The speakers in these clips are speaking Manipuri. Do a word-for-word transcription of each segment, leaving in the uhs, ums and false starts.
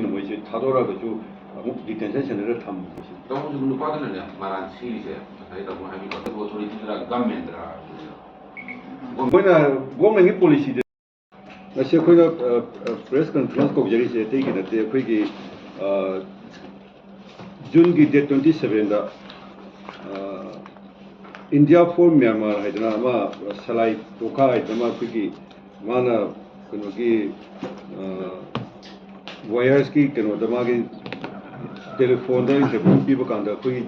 ꯃꯣꯏꯁꯦ ꯊꯥꯗꯣꯔꯛꯑꯒꯁꯨ ꯑꯃꯨꯛ ꯗꯤꯇꯦꯟꯁꯟ ꯁꯦꯟꯇꯔꯗ ꯊꯝꯕꯁꯦ꯫ ꯇꯥꯃꯣꯁꯨ ꯅꯨꯄꯥꯗꯨꯅꯅꯦ ꯃꯔꯥꯟ ꯁꯤꯔꯤꯁꯦ ꯉꯁꯥꯏ ꯇꯥꯃꯣ ꯍꯥꯏꯕꯤꯕ ꯑꯣꯊꯣꯔꯤꯇꯤꯗꯔ ꯒꯃꯦꯟꯗꯔ? ꯑꯩꯈꯣꯏꯅ ꯒꯣꯔꯃꯦꯟꯒꯤ ꯄꯣꯂꯤꯁꯤꯗ ꯉꯁꯤ ꯑꯩꯈꯣꯏꯅ ꯄ꯭ꯔꯦꯁ ꯀꯟꯐ꯭ꯔꯦꯟꯁ ꯀꯧꯖꯔꯤꯁꯦ ꯑꯇꯩꯒꯤ ꯅꯠꯇꯦ꯫ ꯑꯩꯈꯣꯏꯒꯤ ꯖꯨꯟꯒꯤ ꯗꯦꯠ ꯇ꯭ꯋꯦꯟꯇꯤ ꯁꯕꯦꯟꯗ ꯏꯟꯗꯤꯌꯥ ꯐꯣꯔ ꯃ꯭ꯌꯥꯟꯃꯥꯔ ꯍꯥꯏꯗꯅ ꯑꯃ, ꯁꯂꯥꯏ ꯇꯣꯈꯥ ꯍꯥꯏꯗꯅ ꯑꯃ ꯑꯩꯈꯣꯏꯒꯤ ꯃꯥꯅ ꯀꯩꯅꯣꯒꯤ ꯋꯥꯌꯔꯁꯀꯤ ꯀꯩꯅꯣꯗ ꯃꯥꯒꯤ ꯇꯦꯂꯤꯐꯣꯟꯗ ꯏꯟꯇꯔꯚ꯭ꯌꯨ ꯄꯤꯕ ꯀꯥꯟꯗ ꯑꯩꯈꯣꯏꯒꯤ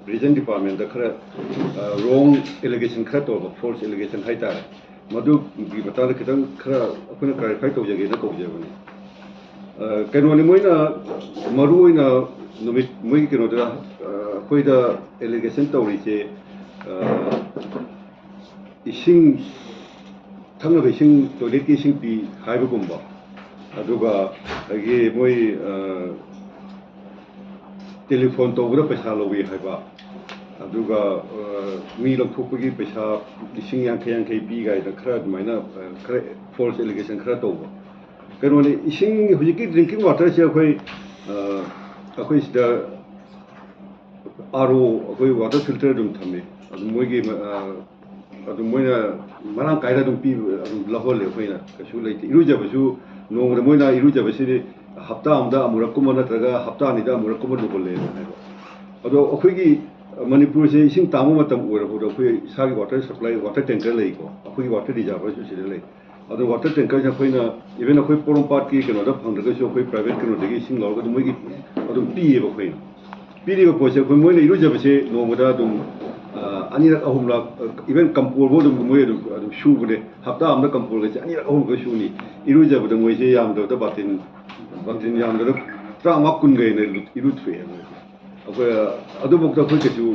ꯔꯤꯖꯟ ꯗꯤꯄꯥꯔꯠꯃꯦꯟꯗ ꯈꯔ ꯔꯣꯡ ꯑꯦꯂꯤꯒꯦꯁꯟ ꯈꯔ ꯇꯧꯕ, ꯐꯣꯜꯁ ꯑꯦꯂꯤꯒꯦꯁꯟ ꯍꯥꯏꯇꯥꯔꯦ꯫ ꯃꯗꯨꯒꯤ ꯃꯇꯥꯡꯗ ꯈꯤꯇꯪ ꯈꯔ ꯑꯩꯈꯣꯏꯅ ꯀ꯭ꯂꯥꯔꯤꯐꯥꯏ ꯇꯧꯖꯒꯦꯅ ꯀꯧꯖꯕꯅꯤ꯫ ꯀꯩꯅꯣꯅꯤ, ꯃꯣꯏꯅ ꯃꯔꯨ ꯑꯣꯏꯅ ꯅꯨꯃꯤꯠ ꯃꯣꯏꯒꯤ ꯀꯩꯅꯣꯗ ꯑꯩꯈꯣꯏꯗ ꯑꯦꯂꯤꯒꯦꯁꯟ ꯇꯧꯔꯤꯁꯦ ꯏꯁꯤꯡ, ꯊꯛꯅꯕ ꯏꯁꯤꯡ, ꯇꯣꯏꯂꯦꯠꯀꯤ ꯏꯁꯤꯡ ꯄꯤ ꯍꯥꯏꯕꯒꯨꯝꯕ, ꯑꯗꯨꯒ ꯑꯗꯒꯤ ꯃꯣꯏ ꯇꯦꯂꯤꯐꯣꯟ ꯇꯧꯕꯗ ꯄꯩꯁꯥ ꯂꯧꯏ ꯍꯥꯏꯕ, ꯑꯗꯨꯒ ꯃꯤ ꯂꯧꯊꯣꯛꯄꯒꯤ ꯄꯩꯁꯥ ꯂꯤꯁꯤꯡ ꯌꯥꯡꯈꯩ ꯌꯥꯡꯈꯩ ꯄꯤ ꯀꯥꯏꯅ ꯈꯔ ꯑꯗꯨꯃꯥꯏꯅ ꯈꯔ ꯐꯣꯜꯁ ꯑꯦꯂꯤꯒꯦꯁꯟ ꯈꯔ ꯇꯧꯕ꯫ ꯀꯩꯅꯣꯅꯤ, ꯏꯁꯤꯡ, ꯍꯧꯖꯤꯛꯀꯤ ꯗ꯭ꯔꯤꯡꯀꯤꯡ ꯋꯥꯇꯔꯁꯦ ꯑꯩꯈꯣꯏ ꯑꯩꯈꯣꯏ ꯁꯤꯗ ꯑꯥꯔ ꯑꯣ, ꯑꯩꯈꯣꯏ ꯋꯥꯇꯔ ꯐꯤꯜꯇꯔ ꯑꯗꯨꯝ ꯊꯝꯃꯤ꯫ ꯑꯗꯨꯝ ꯃꯣꯏꯒꯤ ꯑꯗꯨꯝ ꯃꯣꯏꯅ ꯃꯔꯥꯡ ꯀꯥꯏꯅ ꯑꯗꯨꯝ ꯄꯤꯕ, ꯑꯗꯨꯝ ꯂꯧꯍꯜꯂꯦ꯫ ꯑꯩꯈꯣꯏꯅ ꯀꯩꯁꯨ ꯂꯩꯇꯦ꯫ ꯏꯔꯨꯖꯕꯁꯨ ꯅꯣꯡꯃꯗ ꯃꯣꯏꯅ ꯏꯔꯨꯖꯕꯁꯤꯗꯤ ꯍꯞꯇꯥ ꯑꯃꯗ ꯑꯃꯨꯔꯛꯀꯨꯝꯕ ꯅꯠꯇ꯭ꯔꯒ ꯍꯞꯇꯥ ꯑꯅꯤꯗ ꯑꯃꯨꯔꯛꯀꯨꯝꯕ ꯂꯨꯍꯜꯂꯦꯅ ꯍꯥꯏꯕ꯫ ꯑꯗꯣ ꯑꯩꯈꯣꯏꯒꯤ ꯃꯅꯤꯄꯨꯔꯁꯦ ꯏꯁꯤꯡ ꯇꯥꯡꯕ ꯃꯇꯝ ꯑꯣꯏꯔꯛꯄꯗ ꯑꯩꯈꯣꯏ ꯏꯁꯥꯒꯤ ꯋꯥꯇꯔ ꯁꯄ꯭ꯂꯥꯏ, ꯋꯥꯇꯔ ꯇꯦꯡꯀꯔ ꯂꯩꯀꯣ, ꯑꯩꯈꯣꯏꯒꯤ ꯋꯥꯇꯔ ꯔꯤꯖꯥꯔꯚꯔꯁꯨ ꯁꯤꯗ ꯂꯩ꯫ ꯑꯗꯣ ꯋꯥꯇꯔ ꯇꯦꯡꯀꯔꯁꯦ ꯑꯩꯈꯣꯏꯅ ꯏꯚꯟ ꯑꯩꯈꯣꯏ ꯄꯣꯔꯣꯝꯄꯥꯠꯀꯤ ꯀꯩꯅꯣꯗ ꯐꯪꯗ꯭ꯔꯒꯁꯨ ꯑꯩꯈꯣꯏ ꯄ꯭ꯔꯥꯏꯚꯦꯠ ꯀꯩꯅꯣꯗꯒꯤ ꯏꯁꯤꯡ ꯂꯧꯔꯒ ꯑꯗꯨꯝ ꯃꯣꯏꯒꯤ ꯑꯗꯨꯝ ꯄꯤꯌꯦꯕ꯫ ꯑꯩꯈꯣꯏꯅ ꯄꯤꯔꯤꯕ ꯄꯣꯠꯁꯦ ꯑꯩꯈꯣꯏ ꯃꯣꯏꯅ ꯏꯔꯨꯖꯕꯁꯦ ꯅꯣꯡꯃꯗ ꯑꯗꯨꯝ ꯑꯅꯤꯔꯛ ꯑꯍꯨꯝꯂꯛ, ꯏꯚꯟ ꯀꯝꯄꯣꯔꯐꯥꯎ ꯑꯗꯨꯝ ꯃꯣꯏ ꯑꯗꯨꯝ ꯑꯗꯨꯝ ꯁꯨꯕꯅꯦ꯫ ꯍꯞꯇꯥ ꯑꯃꯗ ꯀꯝꯄꯣꯔꯒꯁꯦ ꯑꯅꯤꯔꯛ ꯑꯍꯨꯝꯂꯛ ꯁꯨꯅꯤ꯫ ꯏꯔꯨꯖꯕꯗ ꯃꯣꯏꯁꯦ ꯌꯥꯝꯗ꯭ꯔꯕꯗ ꯕꯥꯇꯤꯟ ꯕꯥꯇꯤꯟ ꯌꯥꯝꯗ꯭ꯔꯕꯗ ꯇꯔꯥꯃꯉꯥ ꯀꯨꯟꯒ ꯍꯦꯟꯅ ꯏꯔꯨꯊꯣꯛꯑꯦ ꯃꯣꯏꯁꯦ꯫ ꯑꯩꯈꯣꯏ ꯑꯗꯨꯐꯥꯎꯗ ꯑꯩꯈꯣꯏ ꯀꯩꯁꯨ,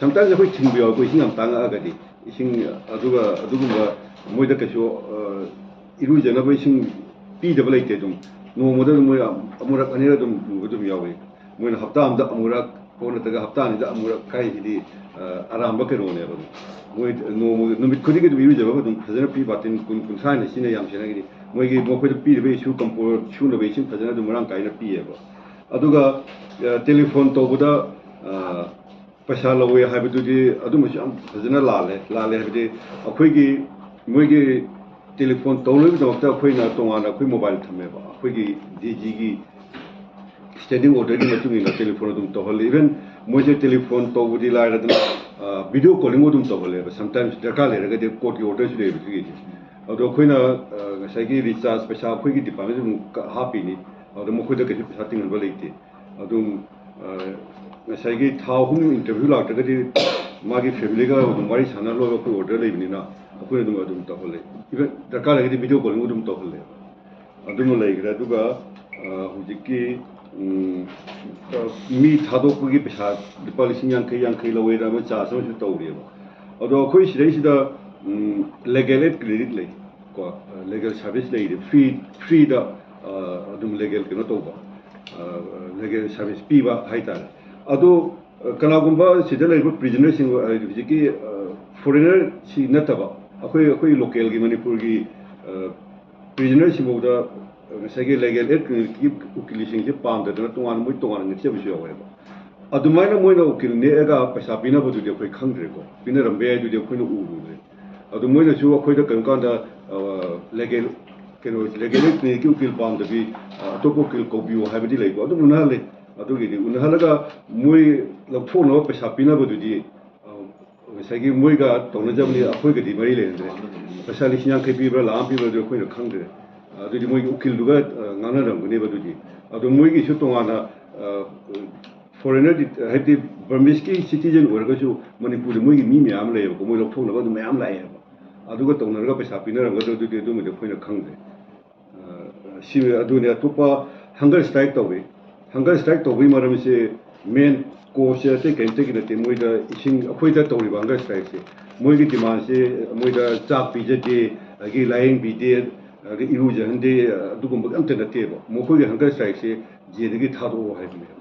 ꯁꯝꯇꯥꯏꯝꯁ ꯑꯩꯈꯣꯏ ꯊꯤꯡꯕ ꯌꯥꯎꯏ, ꯑꯩꯈꯣꯏ ꯏꯁꯤꯡ ꯌꯥꯝ ꯇꯥꯡꯉꯛꯑꯒꯗꯤ꯫ ꯏꯁꯤꯡ ꯑꯗꯨꯒ ꯑꯗꯨꯒꯨꯝꯕ ꯃꯣꯏꯗ ꯀꯩꯁꯨ ꯏꯔꯨꯖꯅꯕ ꯏꯁꯤꯡ ꯄꯤꯗꯕ ꯂꯩꯇꯦ꯫ ꯑꯗꯨꯝ ꯅꯣꯡꯃꯗ ꯑꯗꯨꯝ ꯃꯣꯏ ꯑꯃꯨꯔꯛ ꯑꯅꯤꯔꯛ ꯑꯗꯨꯝ ꯂꯨꯕ ꯑꯗꯨꯝ ꯌꯥꯎꯏ꯫ ꯃꯣꯏꯅ ꯍꯞꯇꯥ ꯑꯃꯗ ꯑꯃꯨꯔꯛ ꯑꯣ ꯅꯠꯇ꯭ꯔꯒ ꯍꯞꯇꯥ ꯑꯅꯤꯗ ꯑꯃꯨꯔꯛ ꯍꯥꯏꯁꯤꯗꯤ ꯑꯔꯥꯝꯕ ꯀꯩꯅꯣꯅꯦꯕ꯫ ꯑꯗꯨꯝ ꯃꯣꯏ ꯅꯣꯡꯃ, ꯅꯨꯃꯤꯠ ꯈꯨꯗꯤꯡꯒꯤ ꯑꯗꯨꯝ ꯏꯔꯨꯖꯕ ꯑꯗꯨꯝ ꯐꯖꯅ ꯄꯤ, ꯕꯥꯇꯤꯟ ꯀꯨꯟ ꯀꯨꯟꯊ꯭ꯔꯥ ꯍꯦꯟꯅ ꯁꯤꯖꯤꯟꯅꯩ, ꯌꯥꯝ ꯁꯤꯖꯤꯟꯅꯈꯤꯗꯦ꯫ ꯃꯣꯏꯒꯤ ꯃꯈꯣꯏꯗ ꯄꯤꯔꯤꯕ ꯏꯁꯨ ꯀꯝꯄꯣ ꯁꯨꯅꯕ ꯏꯁꯤꯡ ꯐꯖꯅ ꯑꯗꯨꯝ ꯃꯔꯥꯡ ꯀꯥꯏꯅ ꯄꯤꯌꯦꯕ꯫ ꯑꯗꯨꯒ ꯇꯦꯂꯤꯐꯣꯟ ꯇꯧꯕꯗ ꯄꯩꯁꯥ ꯂꯧꯋꯦ ꯍꯥꯏꯕꯗꯨꯗꯤ ꯑꯗꯨꯝꯕꯁꯨ ꯌꯥꯝ ꯐꯖꯅ ꯂꯥꯜꯂꯦ꯫ ꯂꯥꯜꯂꯦ ꯍꯥꯏꯕꯗꯤ ꯑꯩꯈꯣꯏꯒꯤ ꯃꯣꯏꯒꯤ ꯇꯦꯂꯤꯐꯣꯟ ꯇꯧꯅꯕꯒꯤꯗꯃꯛꯇ ꯑꯩꯈꯣꯏꯅ ꯇꯣꯉꯥꯟꯅ ꯑꯩꯈꯣꯏ ꯃꯣꯕꯥꯏꯜ ꯊꯝꯃꯦꯕ꯫ ꯑꯩꯈꯣꯏꯒꯤ ꯗꯤ ꯖꯤꯒꯤ ꯁ꯭ꯇꯦꯟꯗꯤꯡ ꯑꯣꯔꯗꯔꯒꯤ ꯃꯇꯨꯡ ꯏꯟꯅ ꯇꯦꯂꯤꯐꯣꯟ ꯑꯗꯨꯝ ꯇꯧꯍꯜꯂꯤ꯫ ꯏꯚꯟ ꯃꯣꯏꯁꯦ ꯇꯦꯂꯤꯐꯣꯟ ꯇꯧꯕꯗꯤ ꯂꯥꯏꯔꯗꯅ ꯚꯤꯗꯤꯑꯣ ꯀꯣꯂꯤꯡ ꯑꯗꯨꯝ ꯇꯧꯍꯜꯂꯦꯕ꯫ ꯁꯝꯇꯥꯏꯝꯁ ꯗꯔꯀꯥꯔ ꯂꯩꯔꯒꯗꯤ ꯀꯣꯔꯠꯀꯤ ꯑꯣꯔꯗꯔꯁꯨ ꯂꯩꯌꯦꯕ ꯁꯤꯒꯤꯁꯦ꯫ ꯑꯗꯣ ꯑꯩꯈꯣꯏꯅ ꯉꯁꯥꯏꯒꯤ ꯔꯤꯆꯥꯔꯖ ꯄꯩꯁꯥ ꯑꯩꯈꯣꯏꯒꯤ ꯗꯤꯄꯥꯔꯠꯃꯦꯟ ꯑꯗꯨꯝ ꯍꯥꯞꯄꯤꯅꯤ꯫ ꯑꯗꯣ ꯃꯈꯣꯏꯗ ꯀꯩꯁꯨ ꯄꯩꯁꯥ ꯇꯤꯡꯍꯟꯕ ꯂꯩꯇꯦ꯫ ꯑꯗꯨꯝ ꯉꯁꯥꯏꯒꯤ ꯊꯥ ꯑꯍꯨꯝ ꯏꯟꯇꯔꯚ꯭ꯌꯨ ꯂꯥꯛꯇ꯭ꯔꯒꯗꯤ ꯃꯥꯒꯤ ꯐꯦꯃꯤꯂꯤꯒ ꯑꯗꯨꯝ ꯋꯥꯔꯤ ꯁꯥꯟꯅꯍꯜꯂꯒ ꯑꯩꯈꯣꯏ ꯑꯣꯔꯗꯔ ꯂꯩꯕꯅꯤꯅ ꯑꯩꯈꯣꯏꯅ ꯑꯗꯨꯝ ꯑꯗꯨꯝ ꯇꯧꯍꯜꯂꯦ꯫ ꯏꯚꯟ ꯗꯔꯀꯥꯔ ꯂꯩꯔꯒꯗꯤ ꯚꯤꯗꯤꯑꯣ ꯀꯣꯂꯤꯡ ꯑꯗꯨꯝ ꯇꯧꯍꯜꯂꯦ꯫ ꯑꯗꯨꯃ ꯂꯩꯈ꯭ꯔꯦ꯫ ꯑꯗꯨꯒ ꯍꯧꯖꯤꯛꯀꯤ ꯃꯤ ꯊꯥꯗꯣꯛꯄꯒꯤ ꯄꯩꯁꯥ ꯂꯨꯄꯥ ꯂꯤꯁꯤꯡ ꯌꯥꯡꯈꯩ ꯌꯥꯡꯈꯩ ꯂꯧꯋꯦꯅ ꯑꯃ ꯆꯥꯔꯖ ꯑꯃꯁꯨ ꯇꯧꯔꯤꯑꯕ꯫ ꯑꯗꯣ ꯑꯩꯈꯣꯏ ꯁꯤꯗꯩꯁꯤꯗ ꯂꯦꯒꯦꯜ ꯑꯦꯠ ꯀ꯭ꯂꯤꯅꯤꯛ ꯂꯩ ꯀꯣ, ꯂꯦꯒꯦꯜ ꯁꯥꯔꯚꯤꯁ ꯂꯩꯔꯤ꯫ ꯐ꯭ꯔꯤ ꯐ꯭ꯔꯤꯗ ꯑꯗꯨꯝ ꯂꯦꯒꯦꯜ ꯀꯩꯅꯣ ꯇꯧꯕ, ꯂꯦꯒꯦꯜ ꯁꯥꯔꯚꯤꯁ ꯄꯤꯕ ꯍꯥꯏꯇꯥꯔꯦ꯫ ꯑꯗꯣ ꯀꯅꯥꯒꯨꯝꯕ ꯁꯤꯗ ꯂꯩꯔꯤꯕ ꯄ꯭ꯔꯤꯖꯅꯔꯁꯤꯡ ꯍꯧꯖꯤꯛꯀꯤ ꯐꯣꯔꯦꯅꯔꯁꯤ ꯅꯠꯇꯕ ꯑꯩꯈꯣꯏ ꯑꯩꯈꯣꯏ ꯂꯣꯀꯦꯜꯒꯤ ꯃꯅꯤꯄꯨꯔꯒꯤ ꯄ꯭ꯔꯤꯖꯅꯔꯁꯤꯡꯐꯥꯎꯗ ꯉꯁꯥꯏꯒꯤ ꯂꯦꯒꯦꯜ ꯑꯦꯠ ꯀ꯭ꯂꯤꯅꯤꯛꯀꯤ ꯎꯀꯤꯜꯁꯤꯡꯁꯦ ꯄꯥꯝꯗꯗꯅ ꯇꯣꯉꯥꯟꯅ ꯃꯣꯏ ꯇꯣꯉꯥꯟꯅ ꯅꯦꯛꯆꯕꯁꯨ ꯌꯥꯎꯋꯦꯕ꯫ ꯑꯗꯨꯃꯥꯏꯅ ꯃꯣꯏꯅ ꯎꯀꯤꯜ ꯅꯦꯛꯑꯒ ꯄꯩꯁꯥ ꯄꯤꯅꯕꯗꯨꯗꯤ ꯑꯩꯈꯣꯏ ꯈꯪꯗ꯭ꯔꯦꯀꯣ꯫ ꯄꯤꯅꯔꯝꯕ ꯌꯥꯏ, ꯑꯗꯨꯗꯤ ꯑꯩꯈꯣꯏꯅ ꯎꯔꯨꯗ꯭ꯔꯦ꯫ ꯑꯗꯨ ꯃꯣꯏꯅꯁꯨ ꯑꯩꯈꯣꯏꯗ ꯀꯔꯤꯒꯨꯝꯕ ꯀꯥꯟꯗ ꯂꯦꯒꯦꯜ ꯀꯩꯅꯣ ꯂꯦꯒꯦꯜ ꯑꯦꯠ ꯀ꯭ꯂꯤꯅꯤꯛꯀꯤ ꯎꯀꯤꯜ ꯄꯥꯝꯗꯕꯤ ꯑꯇꯣꯞꯄ ꯎꯀꯤꯜ ꯀꯧꯕꯤꯌꯨ ꯍꯥꯏꯕꯗꯤ ꯂꯩꯀꯣ꯫ ꯑꯗꯨꯝ ꯎꯅꯍꯜꯂꯦ꯫ ꯑꯗꯨꯒꯤꯗꯤ ꯎꯅꯍꯜꯂꯒ ꯃꯣꯏ ꯂꯧꯊꯣꯛꯅꯕ ꯄꯩꯁꯥ ꯄꯤꯅꯕꯗꯨꯗꯤ ꯉꯁꯥꯏꯒꯤ ꯃꯣꯏꯒ ꯇꯧꯅꯖꯕꯅꯤ, ꯑꯩꯈꯣꯏꯒꯗꯤ ꯃꯔꯤ ꯂꯩꯅꯗ꯭ꯔꯦ꯫ ꯄꯩꯁꯥ ꯂꯤꯁꯤꯡ ꯌꯥꯡꯈꯩ ꯄꯤꯕ꯭ꯔꯥ, ꯂꯥꯛ ꯑꯃ ꯄꯤꯕ꯭ꯔꯥ, ꯑꯗꯨ ꯑꯩꯈꯣꯏꯅ ꯈꯪꯗ꯭ꯔꯦ꯫ ꯑꯗꯨꯗꯤ ꯃꯣꯏꯒꯤ ꯎꯀꯤꯜꯗꯨꯒ ꯉꯥꯡꯅꯔꯝꯒꯅꯦꯕ꯫ ꯑꯗꯨꯗꯤ ꯑꯗꯣ ꯃꯣꯏꯒꯤꯁꯨ ꯇꯣꯉꯥꯟꯅ ꯐꯣꯔꯦꯅꯔꯗꯤ ꯍꯥꯏꯕꯗꯤ ꯕꯔꯃꯤꯁꯀꯤ ꯁꯤꯇꯤꯖꯟ ꯑꯣꯏꯔꯒꯁꯨ ꯃꯅꯤꯄꯨꯔꯗ ꯃꯣꯏꯒꯤ ꯃꯤ ꯃꯌꯥꯝ ꯂꯩꯌꯦꯕꯀꯣ꯫ ꯃꯣꯏ ꯂꯧꯊꯣꯛꯅꯕ ꯑꯗꯨꯝ ꯃꯌꯥꯝ ꯂꯥꯛꯑꯦꯕ꯫ ꯑꯗꯨꯒ ꯇꯧꯅꯔꯒ ꯄꯩꯁꯥ ꯄꯤꯅꯔꯝꯒꯗ꯭ꯔꯥ, ꯑꯗꯨꯗꯤ ꯑꯗꯨꯃꯗꯤ ꯑꯩꯈꯣꯏꯅ ꯈꯪꯗ꯭ꯔꯦ꯫ ꯁꯤ ꯑꯗꯨꯅꯤ꯫ ꯑꯇꯣꯞꯄ ꯍꯪꯒꯔ ꯁ꯭ꯇ꯭ꯔꯥꯏꯛ ꯇꯧꯏ꯫ ꯍꯪꯒꯔ ꯁ꯭ꯇ꯭ꯔꯥꯏꯛ ꯇꯧꯕꯒꯤ ꯃꯔꯝꯁꯦ ꯃꯦꯟ ꯀꯣꯁꯁꯦ ꯑꯇꯩ ꯀꯔꯤꯝꯇꯒꯤ ꯅꯠꯇꯦ꯫ ꯃꯣꯏꯗ ꯏꯁꯤꯡ, ꯑꯩꯈꯣꯏꯗ ꯇꯧꯔꯤꯕ ꯍꯪꯒꯔ ꯁ꯭ꯇ꯭ꯔꯥꯏꯛꯁꯦ, ꯃꯣꯏꯒꯤ ꯗꯤꯃꯥꯟꯁꯦ ꯃꯣꯏꯗ ꯆꯥꯛ ꯄꯤꯖꯗꯦ, ꯑꯗꯒꯤ ꯂꯥꯏꯌꯦꯡꯕꯤꯗꯦ, ꯑꯗꯒꯤ ꯏꯔꯨꯖꯍꯟꯗꯦ, ꯑꯗꯨꯒꯨꯝꯕ ꯑꯝꯇ ꯅꯠꯇꯦꯕ꯫ ꯃꯈꯣꯏꯒꯤ ꯍꯪꯒꯔ ꯁ꯭ꯇ꯭ꯔꯥꯏꯛꯁꯦ ꯖꯦꯜꯗꯒꯤ ꯊꯥꯗꯣꯛꯑꯣ ꯍꯥꯏꯕꯅꯦꯕ꯫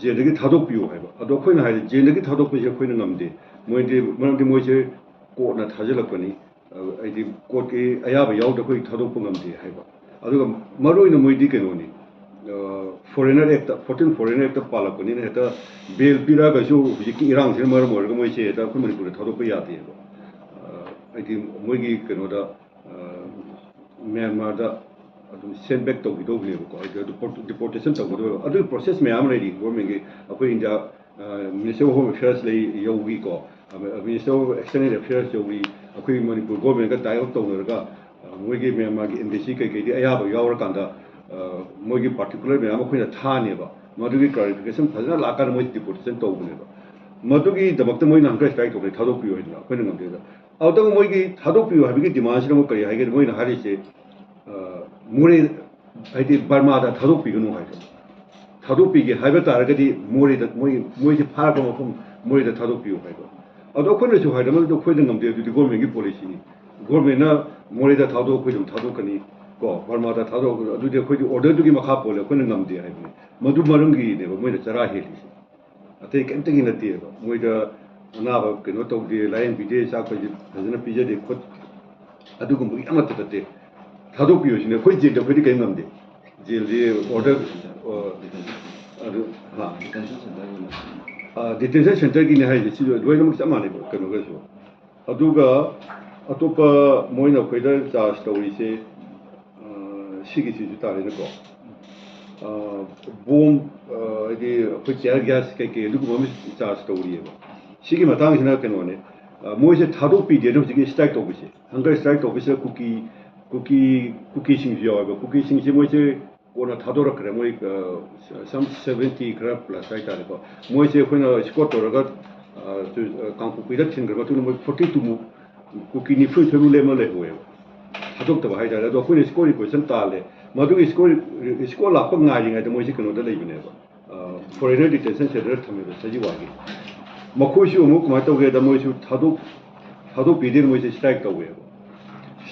ꯖꯦꯜꯗꯒꯤ ꯊꯥꯗꯣꯛꯄꯤꯌꯨ ꯍꯥꯏꯕ꯫ ꯑꯗꯣ ꯑꯩꯈꯣꯏꯅ ꯍꯥꯏꯔꯦ, ꯖꯦꯜꯗꯒꯤ ꯊꯥꯗꯣꯛꯄꯁꯦ ꯑꯩꯈꯣꯏꯅ ꯉꯝꯗꯦ꯫ ꯃꯣꯏꯗꯤ, ꯃꯔꯝꯗꯤ ꯃꯣꯏꯁꯦ ꯀꯣꯔꯠꯅ ꯊꯥꯖꯤꯜꯂꯛꯄꯅꯤ꯫ ꯍꯥꯏꯗꯤ ꯀꯣꯔꯠꯀꯤ ꯑꯌꯥꯕ ꯌꯥꯎꯗ ꯑꯩꯈꯣꯏ ꯊꯥꯗꯣꯛꯄ ꯉꯝꯗꯦ ꯍꯥꯏꯕ꯫ ꯑꯗꯨꯒ ꯃꯔꯨ ꯑꯣꯏꯅ ꯃꯣꯏꯗꯤ ꯀꯩꯅꯣꯅꯤ, foreigner act, fourteen foreigner act ꯄꯥꯜꯂꯛꯄꯅꯤꯅ ꯍꯦꯛꯇ ꯕꯦꯜ ꯄꯤꯔꯛꯑꯒꯁꯨ ꯍꯧꯖꯤꯛꯀꯤ ꯏꯔꯥꯡꯁꯤꯅ ꯃꯔꯝ ꯑꯣꯏꯔꯒ ꯃꯣꯏꯁꯦ ꯍꯦꯛꯇ ꯑꯩꯈꯣꯏ ꯃꯅꯤꯄꯨꯔꯗ ꯊꯥꯗꯣꯛꯄ ꯌꯥꯗꯦꯕ꯫ ꯍꯥꯏꯗꯤ ꯃꯣꯏꯒꯤ ꯀꯩꯅꯣꯗ, ꯃ꯭ꯌꯥꯟꯃꯥꯔꯗ ꯑꯗꯨꯝ ꯁꯦꯟ ꯕꯦꯛ ꯇꯧꯈꯤꯗꯧꯕꯅꯦꯕꯀꯣ, ꯍꯥꯏꯗꯤ ꯑꯗꯨ ꯗꯤꯄꯣꯔꯇꯦꯁꯟ ꯇꯧꯒꯗꯧꯕ ꯑꯗꯨꯒꯤ ꯄ꯭ꯔꯣꯁꯦꯁ ꯃꯌꯥꯝ ꯑꯃ ꯂꯩꯔꯤ꯫ ꯒꯣꯔꯃꯦꯟꯒꯤ, ꯑꯩꯈꯣꯏ India minister of home affairs ꯂꯩ ꯌꯧꯔꯤꯀꯣ, ꯃꯤꯅꯤꯁꯇꯔ ꯑꯣꯐ ꯑꯦꯛꯁꯇꯔꯅꯦꯜ ꯑꯦꯐꯤꯌꯔꯁ ꯌꯧꯔꯤ, ꯑꯩꯈꯣꯏ ꯃꯅꯤꯄꯨꯔ ꯒꯣꯔꯃꯦꯟꯒ ꯇꯥꯏ ꯑꯞ ꯇꯧꯅꯔꯒ ꯃꯣꯏꯒꯤ ꯃ꯭ꯌꯥꯟꯃꯥꯔꯒꯤ ꯑꯦꯝꯕꯦꯁꯤ ꯀꯩꯀꯩꯗꯤ ꯑꯌꯥꯕ ꯌꯥꯎꯔꯀꯥꯟꯗ ꯃꯣꯏꯒꯤ ꯄꯥꯔꯇꯤꯀꯨꯂꯔ ꯃꯌꯥꯝ ꯑꯩꯈꯣꯏꯅ ꯊꯥꯅꯦꯕ꯫ ꯃꯗꯨꯒꯤ ꯀ꯭ꯂꯥꯔꯤꯐꯤꯀꯦꯁꯟ ꯐꯖꯅ ꯂꯥꯛꯀꯥꯟꯗ ꯃꯣꯏ ꯗꯤꯄꯣꯔꯇꯦꯁꯟ ꯇꯧꯕꯅꯦꯕ꯫ ꯃꯗꯨꯒꯤꯗꯃꯛꯇ ꯃꯣꯏꯅ ꯍꯪꯒꯔ ꯁ꯭ꯇ꯭ꯔꯥꯏꯛ ꯇꯧꯕꯅꯤ, ꯊꯥꯗꯣꯛꯄꯤꯌꯨ ꯍꯥꯏꯗꯅ ꯑꯩꯈꯣꯏꯅ ꯉꯝꯗꯦꯗ꯫ ꯑꯗꯨꯗꯒ ꯃꯣꯏꯒꯤ ꯊꯥꯗꯣꯛꯄꯤꯌꯨ ꯍꯥꯏꯕꯒꯤ ꯗꯤꯃꯥꯟꯁꯤꯅ ꯑꯃꯨꯛ ꯀꯔꯤ ꯍꯥꯏꯒꯦ? ꯃꯣꯏꯅ ꯍꯥꯏꯔꯤꯁꯦ, ꯃꯣꯔꯦ, ꯍꯥꯏꯗꯤ ꯕꯔꯃꯥꯗ ꯊꯥꯗꯣꯛꯄꯤꯒꯅꯨ ꯍꯥꯏꯗꯣ꯫ ꯊꯥꯗꯣꯛꯄꯤꯒꯦ ꯍꯥꯏꯕ ꯇꯥꯔꯒꯗꯤ ꯃꯣꯔꯦꯗ, ꯃꯣꯏ, ꯃꯣꯏꯁꯦ ꯐꯥꯔꯛꯄ ꯃꯐꯝ ꯃꯣꯔꯦꯗ ꯊꯥꯗꯣꯛꯄꯤꯌꯨ ꯍꯥꯏꯗꯣ꯫ ꯑꯗꯣ ꯑꯩꯈꯣꯏꯅꯁꯨ ꯍꯥꯏꯗ, ꯃꯗꯨꯗꯣ ꯑꯩꯈꯣꯏꯗ ꯉꯝꯗꯦ, ꯑꯗꯨꯗꯤ ꯒꯣꯔꯃꯦꯟꯒꯤ ꯄꯣꯂꯤꯁꯤꯅꯤ꯫ ꯒꯣꯔꯃꯦꯟꯅ ꯃꯣꯔꯦꯗ ꯊꯥꯗꯣꯛ, ꯑꯩꯈꯣꯏ ꯑꯗꯨꯝ ꯊꯥꯗꯣꯛꯀꯅꯤ ꯀꯣ, ꯕꯔꯃꯥꯗ ꯊꯥꯗꯣꯛ, ꯑꯗꯨꯗꯤ ꯑꯩꯈꯣꯏꯗꯤ ꯑꯣꯔꯗꯔꯗꯨꯒꯤ ꯃꯈꯥ ꯄꯣꯜꯂꯦ, ꯑꯩꯈꯣꯏꯅ ꯉꯝꯗꯦ ꯍꯥꯏꯕꯅꯤ꯫ ꯃꯗꯨ ꯃꯔꯝꯒꯤꯅꯦꯕ ꯃꯣꯏꯅ ꯆꯔꯥ ꯍꯦꯜꯂꯤꯁꯦ, ꯑꯇꯩ ꯀꯩꯝꯇꯒꯤ ꯅꯠꯇꯦꯕ꯫ ꯃꯣꯏꯗ ꯑꯅꯥꯕ ꯀꯩꯅꯣ ꯇꯧꯗꯦ, ꯂꯥꯏꯌꯦꯡꯕꯤꯗꯦ, ꯆꯥꯛ ꯐꯖꯅ ꯄꯤꯖꯗꯦ ꯈꯣꯠ, ꯑꯗꯨꯒꯨꯝꯕꯒꯤ ꯑꯃꯠꯇ ꯅꯠꯇꯦ꯫ ꯊꯥꯗꯣꯛꯄꯤꯌꯨ ꯁꯤꯅꯦ꯫ ꯑꯩꯈꯣꯏ ꯖꯦꯜꯗ ꯑꯩꯈꯣꯏꯗꯤ ꯀꯔꯤꯝ ꯉꯝꯗꯦ꯫ ꯖꯦꯜꯗꯤ ꯑꯣꯔꯗꯔ, ꯑꯗꯨ, ꯍꯥ? ꯗꯤꯇꯦꯟꯁꯟ ꯁꯦꯟꯇꯔꯒꯤꯅꯦ ꯍꯥꯏꯁꯦ, ꯁꯤꯁꯨ ꯂꯣꯏꯅꯃꯛ ꯆꯞ ꯃꯥꯟꯅꯩꯕ ꯀꯩꯅꯣꯒꯁꯨ꯫ ꯑꯗꯨꯒ ꯑꯇꯣꯞꯄ ꯃꯣꯏꯅ ꯑꯩꯈꯣꯏꯗ ꯆꯥꯔꯖ ꯇꯧꯔꯤꯁꯦ, ꯁꯤꯒꯤꯁꯤꯁꯨ ꯇꯥꯔꯦꯅꯦꯀꯣ꯫ ꯕꯣꯝ, ꯍꯥꯏꯗꯤ ꯑꯩꯈꯣꯏ ꯇꯤꯌꯔ ꯒ꯭ꯌꯥꯁ ꯀꯩꯀꯩ ꯑꯗꯨꯒꯨꯝꯕ ꯑꯃ ꯆꯥꯔꯖ ꯇꯧꯔꯤꯑꯕ꯫ ꯁꯤꯒꯤ ꯃꯇꯥꯡꯁꯤꯅ ꯀꯩꯅꯣꯅꯦ, ꯃꯣꯏꯁꯦ ꯊꯥꯗꯣꯛꯄꯤꯗꯦꯅ ꯍꯧꯖꯤꯛꯀꯤ ꯁ꯭ꯇ꯭ꯔꯥꯏꯛ ꯇꯧꯕꯁꯦ, ꯍꯪꯒꯔ ꯁ꯭ꯇ꯭ꯔꯥꯏꯛ ꯇꯧꯕꯁꯤꯗ ꯀꯨꯀꯤ, ꯀꯨꯀꯤ, ꯀꯨꯀꯤꯁꯤꯡꯁꯨ ꯌꯥꯎꯋꯦꯕ꯫ ꯀꯨꯀꯤꯁꯤꯡꯁꯦ ꯃꯣꯏꯁꯦ ꯀꯣꯟꯅ ꯊꯥꯗꯣꯔꯛꯈ꯭ꯔꯦ꯫ ꯃꯣꯏ ꯁꯝ ꯁꯕꯦꯟꯇꯤ ꯈꯔ ꯄ꯭ꯂꯁ ꯍꯥꯏꯇꯥꯔꯦꯀꯣ꯫ ꯃꯣꯏꯁꯦ ꯑꯩꯈꯣꯏꯅ ꯏꯁꯀꯣꯔꯠ ꯇꯧꯔꯒ ꯀꯥꯡꯄꯣꯛꯄꯤꯗ ꯊꯤꯟꯈ꯭ꯔ ꯃꯇꯨꯡꯗ ꯃꯣꯏ ꯐꯣꯔꯇꯤ ꯇꯨꯃꯨꯛ, ꯀꯨꯀꯤ ꯅꯤꯐꯨ ꯅꯤꯊꯣꯏꯃꯨꯛ ꯂꯦꯝꯃ ꯂꯩꯍꯧꯋꯦꯕ, ꯊꯥꯗꯣꯛꯇꯕ ꯍꯥꯏꯇꯥꯔꯦ꯫ ꯑꯗꯣ ꯑꯩꯈꯣꯏꯅ ꯏꯁꯀꯣꯔꯠ ꯔꯤꯀ꯭ꯋꯦꯁꯟ ꯇꯥꯜꯂꯦ꯫ ꯃꯗꯨꯒꯤ ꯏꯁꯀꯣꯔꯠ, ꯏꯁꯀꯣꯔꯠ ꯂꯥꯛꯄ ꯉꯥꯏꯔꯤꯉꯩꯗ ꯃꯣꯏꯁꯦ ꯀꯩꯅꯣꯗ ꯂꯩꯕꯅꯦꯕ, ꯐꯣꯔꯦꯅꯔ ꯗꯤꯇꯦꯟꯁꯟ ꯁꯦꯟꯇꯔꯗ ꯊꯝꯃꯦꯕ ꯁꯖꯤꯋꯥꯒꯤ꯫ ꯃꯈꯣꯏꯁꯨ ꯑꯃꯨꯛ ꯀꯃꯥꯏꯅ ꯇꯧꯒꯦꯗ, ꯃꯣꯏꯁꯨ ꯊꯥꯗꯣꯛ, ꯊꯥꯗꯣꯛꯄꯤꯗꯦꯅ ꯃꯣꯏꯁꯦ ꯁ꯭ꯇ꯭ꯔꯥꯏꯛ ꯇꯧꯋꯦꯕ꯫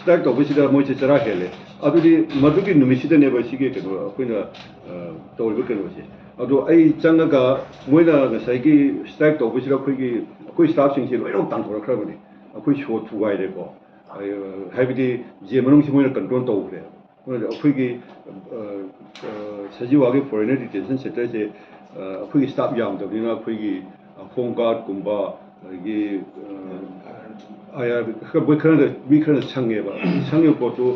ꯁ꯭ꯇ꯭ꯔꯥꯏꯛ ꯇꯧꯕꯁꯤꯗ ꯃꯣꯏꯁꯦ ꯆꯔꯥ ꯍꯦꯜꯂꯦ꯫ ꯑꯗꯨꯗꯤ ꯃꯗꯨꯒꯤ ꯅꯨꯃꯤꯠꯁꯤꯗꯅꯦꯕ ꯁꯤꯒꯤ ꯀꯩꯅꯣ ꯑꯩꯈꯣꯏꯅ ꯇꯧꯔꯤꯕ ꯀꯩꯅꯣꯁꯦ꯫ ꯑꯗꯣ ꯑꯩ ꯆꯪꯉꯒ ꯃꯣꯏꯅ ꯉꯁꯥꯏꯒꯤ ꯁ꯭ꯇ꯭ꯔꯥꯏꯛ ꯇꯧꯕꯁꯤꯗ ꯑꯩꯈꯣꯏꯒꯤ, ꯑꯩꯈꯣꯏ ꯁ꯭ꯇꯥꯐꯁꯤꯡꯁꯦ ꯂꯣꯏꯅꯃꯛ ꯇꯥꯟꯊꯣꯔꯛꯈ꯭ꯔꯕꯅꯤ꯫ ꯑꯩꯈꯣꯏ ꯁꯣ ꯊꯨꯒꯥꯏꯔꯦꯀꯣ꯫ ꯍꯥꯏꯕꯗꯤ ꯖꯦꯜ ꯃꯅꯨꯡꯁꯤ ꯃꯣꯏꯅ ꯀꯟꯇ꯭ꯔꯣꯜ ꯇꯧꯈ꯭ꯔꯦ꯫ ꯑꯗꯨꯅ ꯑꯩꯈꯣꯏꯒꯤ ꯁꯖꯤꯋꯥꯒꯤ ꯐꯣꯔꯦꯅꯔ ꯗꯤꯇꯦꯟꯁꯟ ꯁꯦꯟꯇꯔꯁꯦ ꯑꯩꯈꯣꯏꯒꯤ ꯁ꯭ꯇꯥꯐ ꯌꯥꯝꯗꯕꯅꯤꯅ ꯑꯩꯈꯣꯏꯒꯤ ꯍꯣꯝ ꯒꯥꯔꯗꯀꯨꯝꯕ, ꯑꯗꯒꯤ ꯑꯥꯏ ꯑꯥꯔ ꯃꯣꯏ ꯈꯔꯅ, ꯃꯤ ꯈꯔꯅ ꯁꯪꯉꯦꯕ꯫ ꯁꯪꯉꯤꯕ ꯄꯣꯠꯇꯨ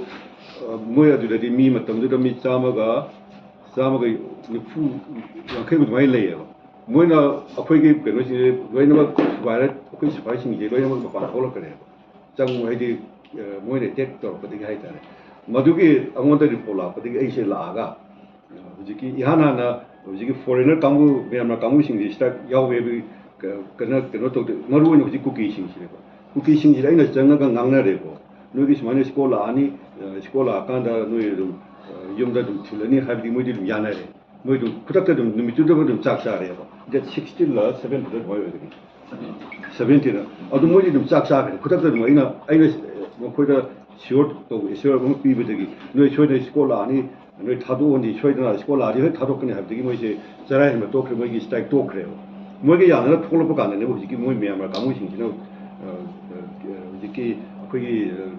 ꯃꯣꯏ ꯑꯗꯨꯗꯗꯤ ꯃꯤ ꯃꯇꯝꯗꯨꯗ ꯃꯤ ꯆꯥꯝꯃꯒ, ꯆꯥꯝꯃꯒ ꯅꯤꯐꯨ, ꯌꯥꯡꯈꯩ ꯑꯗꯨꯃꯥꯏꯅ ꯂꯩꯌꯦꯕ꯫ ꯃꯣꯏꯅ ꯑꯩꯈꯣꯏꯒꯤ ꯀꯩꯅꯣꯁꯤꯡꯁꯦ ꯂꯣꯏꯅꯃꯛ ꯁꯨꯒꯥꯏꯔ, ꯑꯩꯈꯣꯏ ꯁꯤꯐꯥꯏꯁꯤꯡꯁꯦ ꯂꯣꯏꯅꯃꯛ ꯃꯄꯥꯟ ꯊꯣꯛꯂꯛꯈ꯭ꯔꯦꯕ꯫ ꯆꯪꯉꯨ ꯍꯥꯏꯗꯤ, ꯃꯣꯏꯅ ꯑꯦꯇꯦꯛ ꯇꯧꯔꯛꯄꯗꯒꯤ ꯍꯥꯏꯇꯥꯔꯦ꯫ ꯃꯗꯨꯒꯤ ꯑꯩꯉꯣꯟꯗ ꯔꯤꯄꯣꯔꯠ ꯂꯥꯛꯄꯗꯒꯤ ꯑꯩꯁꯦ ꯂꯥꯛꯑꯒ ꯍꯧꯖꯤꯛꯀꯤ ꯏꯍꯥꯟ ꯍꯥꯟꯅ ꯍꯧꯖꯤꯛꯀꯤ ꯐꯣꯔꯦꯅꯔ ꯀꯥꯡꯕꯨ, ꯃꯌꯥꯝꯅ ꯀꯥꯡꯕꯨꯁꯤꯡꯁꯤ ꯁꯤꯗ ꯌꯥꯎꯋꯦ ꯍꯥꯏꯕꯒꯤ ꯀꯩꯅꯣ, ꯀꯩꯅꯣ ꯇꯧꯗꯦ꯫ ꯃꯔꯨ ꯑꯣꯏꯅ ꯍꯧꯖꯤꯛ ꯀꯨꯀꯤꯁꯤꯡꯁꯤꯅꯦꯕ꯫ ꯀꯨꯀꯤꯁꯤꯡꯁꯤꯗ ꯑꯩꯅ ꯆꯪꯉꯒ ꯉꯥꯡꯅꯔꯦꯀꯣ꯫ ꯅꯣꯏꯒꯤ ꯁꯨꯃꯥꯏꯅ ꯁ꯭ꯀꯣꯜ ꯂꯥꯛꯑꯅꯤ, ꯁ꯭ꯀꯣꯜ ꯂꯥꯛꯑꯀꯥꯟꯗ ꯅꯣꯏ ꯑꯗꯨꯝ ꯌꯨꯝꯗ ꯑꯗꯨꯝ ꯊꯤꯜꯂꯅꯤ ꯍꯥꯏꯕꯗꯤ ꯃꯣꯏꯗꯤ ꯑꯗꯨꯝ ꯌꯥꯅꯔꯦ꯫ ꯃꯣꯏ ꯑꯗꯨꯝ ꯈꯨꯗꯛꯇ ꯑꯗꯨꯝ ꯅꯨꯃꯤꯠꯇꯨꯗ ꯑꯗꯨꯝ ꯆꯥꯛ ꯆꯥꯔꯦꯕ꯫ ꯗꯦꯠ ꯁꯤꯛꯁꯇꯤꯟꯂ ꯁꯕꯦꯟꯇꯤꯟꯂ ꯑꯗꯨꯃꯥꯏꯅ ꯑꯣꯏꯒꯅꯤ꯫ ꯁꯕꯦꯟꯇꯤꯟ꯫ ꯑꯗꯨ ꯃꯣꯏꯗꯤ ꯑꯗꯨꯝ ꯆꯥꯛ ꯆꯥꯈ꯭ꯔꯦ ꯈꯨꯗꯛꯇ ꯑꯗꯨꯝ꯫ ꯑꯩꯅ, ꯑꯩꯅ ꯃꯈꯣꯏꯗ ꯁꯤꯌꯣꯔ ꯇꯧꯕ, ꯑꯦꯁꯤꯌꯣꯔ ꯑꯃ ꯄꯤꯕꯗꯒꯤ ꯅꯣꯏ ꯁꯣꯏꯗꯅ ꯁ꯭ꯀꯣꯜ ꯂꯥꯛꯑꯅꯤ, ꯅꯣꯏ ꯊꯥꯗꯣꯛꯑꯅꯤ, ꯁꯣꯏꯗꯅ ꯁ꯭ꯀꯣꯜ ꯂꯥꯛꯑꯗꯤ ꯍꯣꯏ ꯊꯥꯗꯣꯛꯀꯅꯤ ꯍꯥꯏꯕꯗꯒꯤ ꯃꯣꯏꯁꯦ ꯆꯔꯥ ꯍꯦꯟꯕ ꯇꯣꯛꯈ꯭ꯔꯦ, ꯃꯣꯏꯒꯤ ꯁ꯭ꯇ꯭ꯔꯥꯏꯛ ꯇꯣꯛꯈ꯭ꯔꯦꯕ꯫ ꯃꯣꯏꯒ ꯌꯥꯅꯔ ꯊꯣꯛꯂꯛꯄ ꯀꯥꯟꯗꯅꯦꯕ ꯍꯧꯖꯤꯛꯀꯤ ꯃꯣꯏ ꯃꯌꯥꯝ ꯀꯥꯡꯕꯨꯁꯤꯡꯁꯤꯅ ꯍꯧꯖꯤꯛꯀꯤ ꯑꯩꯈꯣꯏꯒꯤ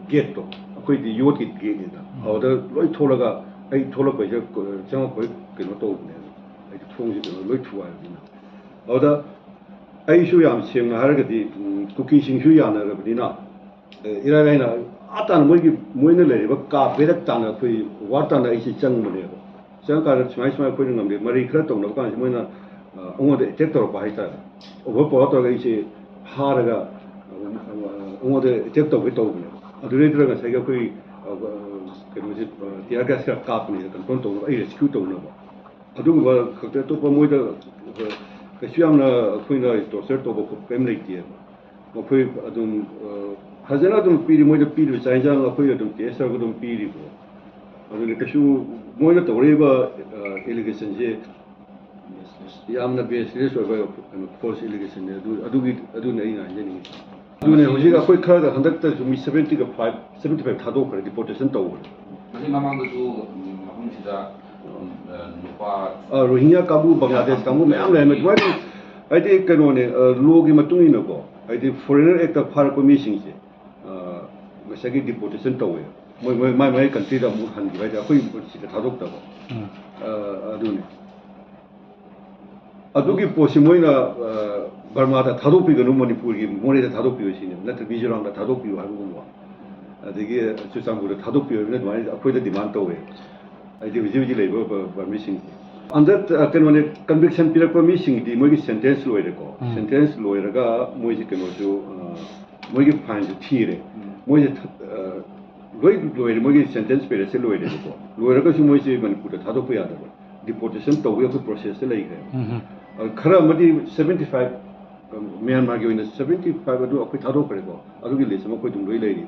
ꯒꯦꯠꯇꯣ, ꯑꯩꯈꯣꯏꯗꯤ ꯌꯣꯠꯀꯤ ꯒꯦꯠꯅꯤꯗ, ꯑꯗꯨꯗ ꯂꯣꯏ ꯊꯣꯛꯂꯒ ꯑꯩ ꯊꯣꯛꯂꯛꯄꯩꯁꯤꯗ ꯆꯪꯉꯛꯄꯩ ꯀꯩꯅꯣ ꯇꯧꯕꯅꯦꯕ꯫ ꯑꯩꯗꯤ ꯊꯣꯡꯁꯦ ꯀꯩꯅꯣ ꯂꯣꯏ ꯊꯨꯒꯥꯏꯕꯅꯤꯅ꯫ ꯑꯗꯨꯗ ꯑꯩꯁꯨ ꯌꯥꯝ ꯁꯦꯡꯅ ꯍꯥꯏꯔꯒꯗꯤ ꯀꯨꯀꯤꯁꯤꯡꯁꯨ ꯌꯥꯅꯔꯕꯅꯤꯅ ꯏꯔꯥꯏ ꯂꯥꯏꯅ ꯑꯥ ꯇꯥꯅ ꯃꯣꯏꯒꯤ, ꯃꯣꯏꯅ ꯂꯩꯔꯤꯕ ꯀꯥ ꯕꯦꯔꯛ ꯇꯥꯅ ꯑꯩꯈꯣꯏ ꯋꯥꯔ ꯇꯥꯅ ꯑꯩꯁꯦ ꯆꯪꯕꯅꯦꯕ꯫ ꯆꯪꯉꯀꯥꯟꯗ ꯁꯨꯃꯥꯏ ꯁꯨꯃꯥꯏꯅ ꯑꯩꯈꯣꯏꯅ ꯉꯝꯗꯦ, ꯃꯔꯩ ꯈꯔ ꯇꯧꯅꯕ ꯀꯥꯟꯁꯤꯗ ꯃꯣꯏꯅ ꯑꯩꯉꯣꯟꯗ ꯑꯦꯇꯦꯛ ꯇꯧꯔꯛꯄ ꯍꯥꯏꯇꯥꯔꯦ꯫ ꯑꯣꯚꯔ ꯄꯋꯥꯔ ꯇꯧꯔꯒ ꯑꯩꯁꯦ ꯐꯥꯔꯒ ꯑꯩꯉꯣꯟꯗ ꯑꯦꯇꯦꯛ ꯇꯧꯒꯦ ꯇꯧꯕꯅꯦꯕ꯫ ꯑꯗꯨꯗꯩꯗꯨꯗ ꯉꯁꯥꯏꯒꯤ ꯑꯩꯈꯣꯏ ꯀꯩꯅꯣꯁꯦ, ꯇꯤꯌꯥꯔ ꯒ꯭ꯌꯥꯁ ꯈꯔ ꯀꯥꯞꯄꯅꯦ ꯀꯟꯇ꯭ꯔꯣꯜ ꯇꯧꯅꯕ, ꯑꯩ ꯔꯦꯁꯀ꯭ꯌꯨ ꯇꯧꯅꯕ꯫ ꯑꯗꯨꯒꯨꯝꯕ ꯈꯛꯇ ꯑꯇꯣꯞꯄ ꯃꯣꯏꯗ ꯀꯩꯁꯨ ꯌꯥꯝꯅ ꯑꯩꯈꯣꯏꯅ ꯇꯣꯔꯆꯔ ꯇꯧꯕ ꯈꯣꯠꯄ ꯀꯔꯤꯝ ꯂꯩꯇꯦꯕ꯫ ꯃꯈꯣꯏ ꯑꯗꯨꯝ ꯐꯖꯅ ꯑꯗꯨꯝ ꯄꯤꯔꯤ꯫ ꯃꯣꯏꯗ ꯄꯤꯔꯤꯕ ꯆꯥꯛ ꯌꯦꯟꯁꯥꯡ ꯑꯩꯈꯣꯏ ꯑꯗꯨꯝ ꯇꯦꯁ ꯇꯧꯔꯒ ꯑꯗꯨꯝ ꯄꯤꯔꯤꯀꯣ꯫ ꯑꯗꯨꯅ ꯀꯩꯁꯨ ꯃꯣꯏꯅ ꯇꯧꯔꯛꯏꯕ ꯑꯦꯂꯤꯒꯦꯁꯟꯁꯦ ꯌꯥꯝꯅ ꯕꯦꯁꯂꯦꯁ ꯑꯣꯏꯕ ꯀꯩꯅꯣ ꯐꯣꯜꯁ ꯑꯦꯂꯤꯒꯦꯁꯟꯅꯦ꯫ ꯑꯗꯨ, ꯑꯗꯨꯒꯤ, ꯑꯗꯨꯅ ꯑꯩꯅ ꯍꯥꯏꯖꯅꯤꯡꯉꯤꯁꯦ꯫ ꯑꯗꯨꯅꯦ ꯍꯧꯖꯤꯛ ꯑꯩꯈꯣꯏ ꯈꯔꯗ ꯍꯟꯗꯛꯇꯁꯨ ꯃꯤ ꯁꯕꯦꯟꯇꯤꯒ ꯐꯥꯏꯚ, ꯁꯕꯦꯟꯇꯤ ꯐꯥꯏꯚ ꯊꯥꯗꯣꯛꯈ꯭ꯔꯦ, ꯗꯤꯄꯣꯔꯇꯦꯁꯟ ꯇꯧꯈ꯭ꯔꯦ꯫ ꯃꯁꯤ ꯃꯃꯥꯡꯗꯁꯨ ꯃꯐꯝꯁꯤꯗ ꯅꯨꯄꯥ, ꯔꯣꯍꯤꯡꯒ꯭ꯌꯥ ꯀꯥꯡꯕꯨ, ꯕꯪꯒ꯭ꯂꯥꯗꯦꯁ ꯀꯥꯡꯕꯨ ꯃꯌꯥꯝ ꯂꯩꯔꯝꯃꯦ꯫ ꯑꯗꯨꯃꯥꯏꯅ ꯍꯥꯏꯗꯤ ꯀꯩꯅꯣꯅꯦ, ꯂꯣꯒꯤ ꯃꯇꯨꯡ ꯏꯟꯅꯀꯣ, ꯍꯥꯏꯗꯤ ꯐꯣꯔꯦꯅꯔ ꯑꯦꯛꯇ ꯐꯥꯔꯛꯄ ꯃꯤꯁꯤꯡꯁꯦ ꯉꯁꯥꯏꯒꯤ ꯗꯤꯄꯣꯔꯇꯦꯁꯟ ꯇꯧꯋꯦ꯫ ꯃꯣꯏ ꯃꯣꯏ ꯃꯥꯏ ꯃꯥꯏ ꯀꯟꯇ꯭ꯔꯤꯗ ꯑꯃꯨꯛ ꯍꯟꯈꯤꯕ ꯍꯥꯏꯇꯥꯔꯦ, ꯑꯩꯈꯣꯏ ꯁꯤꯗ ꯊꯥꯗꯣꯛꯇꯕ꯫ ꯎꯝ. ꯑ, ꯑꯗꯨꯅꯤ꯫ ꯑꯗꯨꯒꯤ ꯄꯣꯠꯁꯤ ꯃꯣꯏꯅ ꯑ, ꯕꯔꯃꯥꯗ ꯊꯥꯗꯣꯛꯄꯤꯒꯅꯨ, ꯃꯅꯤꯄꯨꯔꯒꯤ ꯃꯣꯔꯦꯗ ꯊꯥꯗꯣꯛꯄꯤꯌꯨ ꯁꯤꯅꯤ, ꯅꯠꯇ꯭ꯔ ꯃꯤꯖꯣꯔꯥꯝꯗ ꯊꯥꯗꯣꯛꯄꯤꯌꯨ ꯍꯥꯏꯕꯒꯨꯝꯕ, ꯑꯗꯒꯤ ꯆꯨꯔꯆꯥꯟꯄꯨꯔꯗ ꯊꯥꯗꯣꯛꯄꯤꯌꯨ ꯍꯥꯏꯕꯅ ꯑꯗꯨꯃꯥꯏꯅ ꯑꯩꯈꯣꯏꯗ ꯗꯤꯃꯥꯟ ꯇꯧꯋꯦ꯫ ꯍꯥꯏꯗꯤ ꯍꯧꯖꯤꯛ ꯍꯧꯖꯤꯛ ꯂꯩꯔꯤꯕ ꯕ- ꯕꯔꯃꯤꯁꯤꯡꯁꯦ ꯑꯟꯗꯔ ꯀꯩꯅꯣꯅꯦ, ꯀꯟꯚꯤꯛꯁꯟ ꯄꯤꯔꯛꯄ ꯃꯤꯁꯤꯡꯒꯤꯗꯤ ꯃꯣꯏꯒꯤ ꯁꯦꯟꯇꯦꯟꯁ ꯂꯣꯏꯔꯦꯀꯣ꯫ ꯎꯝ. ꯁꯦꯟꯇꯦꯟꯁ ꯂꯣꯏꯔꯒ ꯃꯣꯏꯁꯦ ꯀꯩꯅꯣꯁꯨ ꯑ, ꯃꯣꯏꯒꯤ ꯐꯥꯏꯟꯁꯨ ꯊꯤꯔꯦ꯫ ꯎꯝ. ꯃꯣꯏꯁꯦ ꯊ- ꯑ, ꯂꯣꯏ ꯂꯣꯏꯔꯦ, ꯃꯣꯏꯒꯤ ꯁꯦꯟꯇꯦꯟꯁ ꯄꯤꯔꯤꯌꯠꯁꯦ ꯂꯣꯏꯔꯦꯕꯀꯣ꯫ ꯂꯣꯏꯔꯒꯁꯨ ꯃꯣꯏꯁꯦ ꯃꯅꯤꯄꯨꯔꯗ ꯊꯥꯗꯣꯛꯄ ꯌꯥꯗꯕ, ꯗꯤꯄꯣꯔꯇꯦꯁꯟ ꯇꯧꯕꯒꯤ ꯑꯩꯈꯣꯏ ꯄ꯭ꯔꯣꯁꯦꯁꯇ ꯂꯩꯈ꯭ꯔꯦ꯫ ꯎꯝ. ꯑ, ꯈꯔ ꯑꯃꯗꯤ ꯁꯕꯦꯟꯇꯤ ꯐꯥꯏꯚ, ꯃ꯭ꯌꯥꯟꯃꯥꯔꯒꯤ ꯑꯣꯏꯅ ꯁꯕꯦꯟꯇꯤ ꯐꯥꯏꯚ ꯑꯗꯨ ꯑꯩꯈꯣꯏ ꯊꯥꯗꯣꯛꯈ꯭ꯔꯦꯀꯣ꯫ ꯑꯗꯨꯒꯤ ꯂꯤꯁ ꯑꯃ ꯑꯩꯈꯣꯏ ꯑꯗꯨꯝ ꯂꯣꯏ ꯂꯩꯔꯤ꯫